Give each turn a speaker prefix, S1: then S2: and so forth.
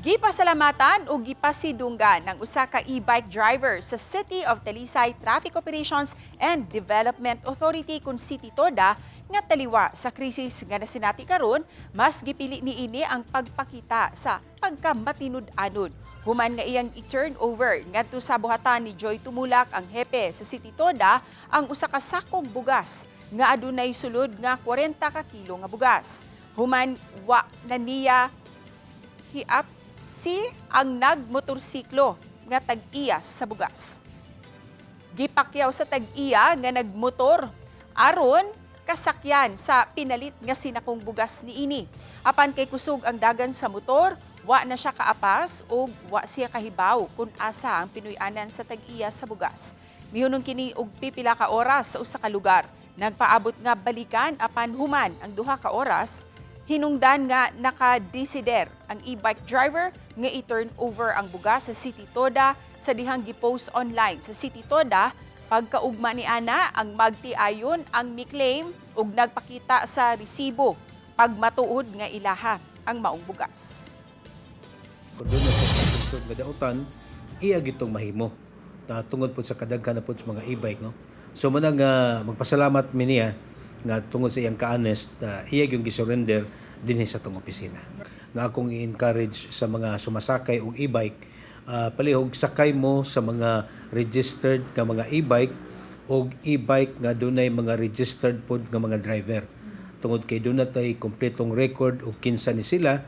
S1: Gipasalamatan o gipasidunggan ng usa ka e-bike driver sa City of Talisay Traffic Operations and Development Authority kun City TODA nga taliwa sa krisis nga nasinati karon, mas gipili niini ang pagpakita sa pagkamatinud-anod. Human nga iyang i-turn over ngadto sa buhatan ni Joy Tumulak, ang hepe sa City TODA, ang usa ka sakog bugas nga adunay sulod nga 40 ka kilo nga bugas. Human wa na niya hiap si ang nagmotorsiklo nga tag-iya sa bugas. Gipakyaw sa tag-iya nga nagmotor aron kasakyan sa pinalit nga sinakong bugas niini. Apan kay kusog ang dagan sa motor, wa na siya kaapas ug wa siya kahibaw kung asa ang pinuy-anan sa tag-iya sa bugas. Mihunong kini og pipila ka oras sa usa ka lugar. Nagpaabot nga balikan, apan human ang 2 ka oras, hinungdan nga nakadesider ang e-bike driver nga i-turn over ang bugas sa City Toda sa dihang gipost online sa City Toda. Pagkaugma ni ana, ang magtiayon ang mi-claim ug nagpakita sa resibo pagmatuod nga ilaha ang maong bugas.
S2: Kung duna sa lungsod nga dautan, iya gitong mahimo. Na tungod po sa kadaghan na po sa mga e-bike, no? So mao nga magpasalamat mi niya nga tungod sa iyang ka-honest, iya yung gisurrender dinhi sa atong opisina. Nga akong i-encourage sa mga sumasakay og e-bike, palihog sakay mo sa mga registered nga mga e-bike og e-bike nga dunay mga registered pod nga mga driver. Tungod kay duna tay kompletong record og kinsa ni sila.